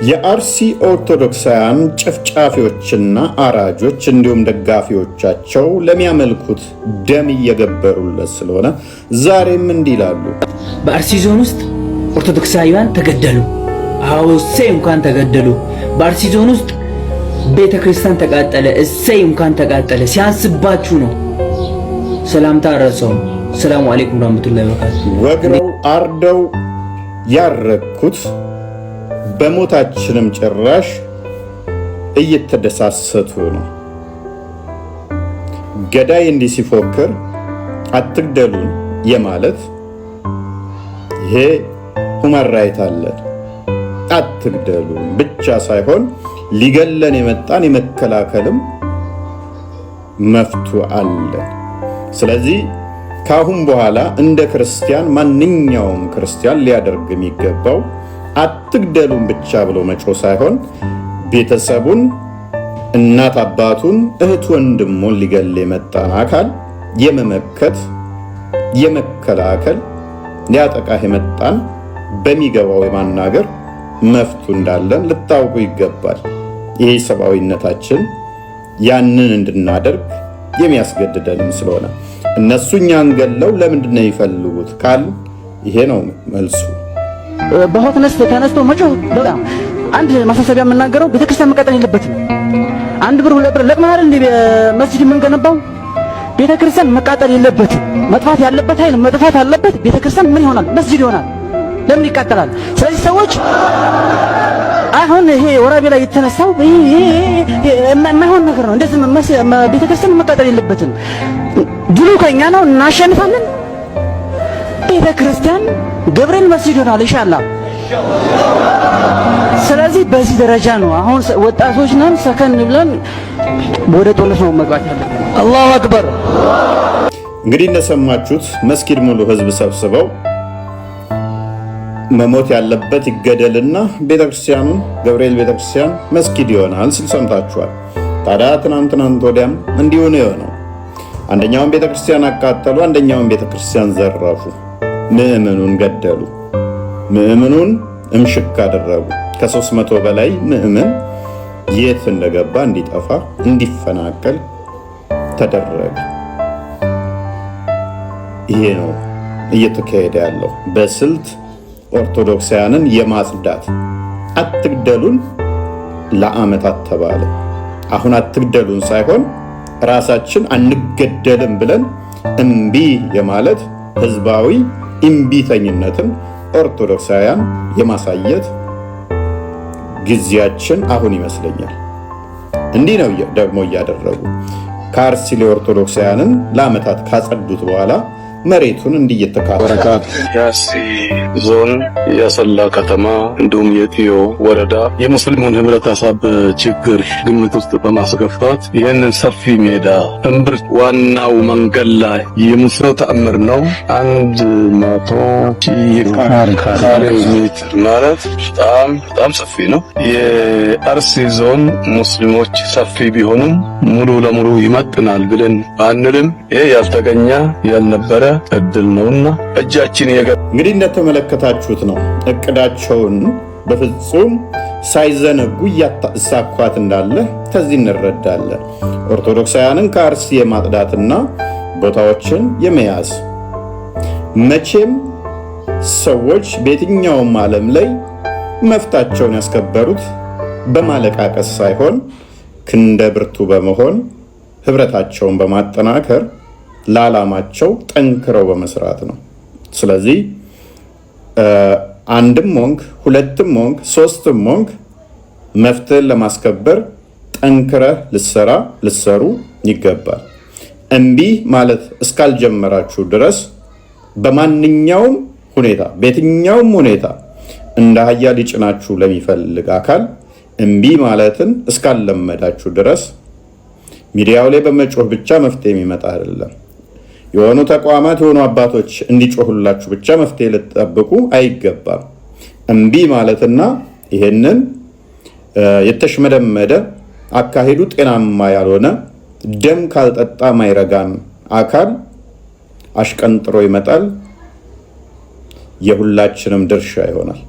የአርሲ ኦርቶዶክሳውያን ጨፍጫፊዎችና አራጆች እንዲሁም ደጋፊዎቻቸው ለሚያመልኩት ደም እየገበሩለት ስለሆነ ዛሬም እንዲህ ይላሉ። በአርሲ ዞን ውስጥ ኦርቶዶክሳውያን ተገደሉ። አዎ፣ እሰይ እንኳን ተገደሉ። በአርሲ ዞን ውስጥ ቤተ ክርስቲያን ተቃጠለ። እሰይ እንኳን ተቃጠለ። ሲያንስባችሁ ነው። ሰላምታ አረሰውም። ሰላሙ አለይኩም ረህመቱላሂ ወበረካቱ። ወግረው አርደው ያረኩት በሞታችንም ጭራሽ እየተደሳሰቱ ነው። ገዳይ እንዲህ ሲፎክር አትግደሉን የማለት ይሄ human right አለን። አትግደሉን ብቻ ሳይሆን ሊገለን የመጣን የመከላከልም መፍቱ አለን። ስለዚህ ከአሁን በኋላ እንደ ክርስቲያን ማንኛውም ክርስቲያን ሊያደርግ የሚገባው አትግደሉን ብቻ ብሎ መጮህ ሳይሆን ቤተሰቡን፣ እናት አባቱን፣ እህት ወንድሙን ሊገል የመጣን አካል የመመከት፣ የመከላከል፣ ሊያጠቃህ የመጣን በሚገባው የማናገር መፍቱ እንዳለን ልታውቁ ይገባል። ይሄ ሰብአዊነታችን ያንን እንድናደርግ የሚያስገድደንም ስለሆነ እነሱ እኛን ገለው ለምንድን ነው የሚፈልጉት ካል ይሄ ነው መልሱ። በሆት ተነስቶ መጮህ በጣም አንድ ማሳሰቢያ የምናገረው ቤተክርስቲያን መቃጠል የለበትም። 1 ብር 2 ብር ለቅመህ አይደል እንዴ መስጂድ የምንገነባው? ቤተክርስቲያን መቃጠል የለበትም። መጥፋት ያለበት ኃይል መጥፋት አለበት። ቤተክርስቲያን ምን ይሆናል? መስጂድ ይሆናል። ለምን ይቃጠላል? ስለዚህ ሰዎች አሁን ይሄ ወራቤ ላይ የተነሳው ይሄ የማይሆን ነገር ነው። እንደዚህ ቤተክርስቲያን መቃጠል የለበትም። ድሉ ከኛ ነው፣ እናሸንፋለን። ቤተክርስቲያን ገብርኤል መስጂድ ይሆናል ኢንሻአላህ። ስለዚህ በዚህ ደረጃ ነው አሁን ወጣቶች ነን፣ ሰከን ብለን ወደ ጦርነት ነው መግባት ያለብን። አላሁ አክበር። እንግዲህ እንደሰማችሁት መስጊድ ሙሉ ህዝብ ሰብስበው መሞት ያለበት ይገደልና ቤተክርስቲያኑን ገብርኤል ቤተክርስቲያን መስጊድ ይሆናል ሲል ሰምታችኋል። ታዲያ ትናንት ትናንት ወዲያም እንዲሁ ነው የሆነው። አንደኛውን ቤተክርስቲያን አቃጠሉ፣ አንደኛውን ቤተክርስቲያን ዘረፉ፣ ምዕመኑን ገደሉ፣ ምዕመኑን እምሽክ አደረጉ። ከ300 በላይ ምዕመን የት እንደገባ እንዲጠፋ እንዲፈናቀል ተደረገ። ይሄ ነው እየተካሄደ ያለው በስልት ኦርቶዶክሳውያንን የማጽዳት። አትግደሉን ለዓመታት ተባለ። አሁን አትግደሉን ሳይሆን ራሳችን አንገደልም ብለን እምቢ የማለት ህዝባዊ እምቢተኝነትን ኦርቶዶክሳውያን የማሳየት ጊዜያችን አሁን ይመስለኛል። እንዲህ ነው ደግሞ እያደረጉ ከአርሲ ላይ ኦርቶዶክሳውያንን ለዓመታት ካጸዱት በኋላ መሬቱን እንዲህ እየተካፈለ የአርሲ ዞን የአሰላ ከተማ እንዲሁም የጢዮ ወረዳ የሙስሊሙን ህብረተሰብ ችግር ግምት ውስጥ በማስገባት ይህንን ሰፊ ሜዳ እምብርት ዋናው መንገድ ላይ የሙስሊሙ ተአምር ነው። 100,000 ካሬ ሜትር ማለት በጣም በጣም ሰፊ ነው። የአርሲ ዞን ሙስሊሞች ሰፊ ቢሆኑም ሙሉ ለሙሉ ይመጥናል ብለን ባንልም ይህ ያልተገኘ ያልነበረ እድል ነውና እጃችን የገ እንግዲህ እንደተመለከታችሁት ነው። እቅዳቸውን በፍጹም ሳይዘነጉ እያሳኳት እንዳለ ከዚህ እንረዳለን። ኦርቶዶክሳውያንን ከአርሲ የማጽዳትና ቦታዎችን የመያዝ መቼም ሰዎች በየትኛውም ዓለም ላይ መብታቸውን ያስከበሩት በማለቃቀስ ሳይሆን ክንደ ብርቱ በመሆን፣ ህብረታቸውን በማጠናከር፣ ለዓላማቸው ጠንክረው በመስራት ነው። ስለዚህ አንድም ሆንክ፣ ሁለትም ሆንክ፣ ሶስትም ሆንክ መብትህን ለማስከበር ጠንክረህ ልትሰራ ልትሰሩ ይገባል። እምቢ ማለት እስካልጀመራችሁ ድረስ በማንኛውም ሁኔታ በየትኛውም ሁኔታ እንደ አህያ ሊጭናችሁ ለሚፈልግ አካል እምቢ ማለትን እስካልለመዳችሁ ድረስ ሚዲያው ላይ በመጮህ ብቻ መፍትሄ የሚመጣ አይደለም። የሆኑ ተቋማት የሆኑ አባቶች እንዲጮሁላችሁ ብቻ መፍትሄ ልትጠብቁ አይገባም። እምቢ ማለትና ይሄንን የተሽመደመደ አካሄዱ ጤናማ ያልሆነ ደም ካልጠጣ ማይረጋን አካል አሽቀንጥሮ ይመጣል። የሁላችንም ድርሻ ይሆናል።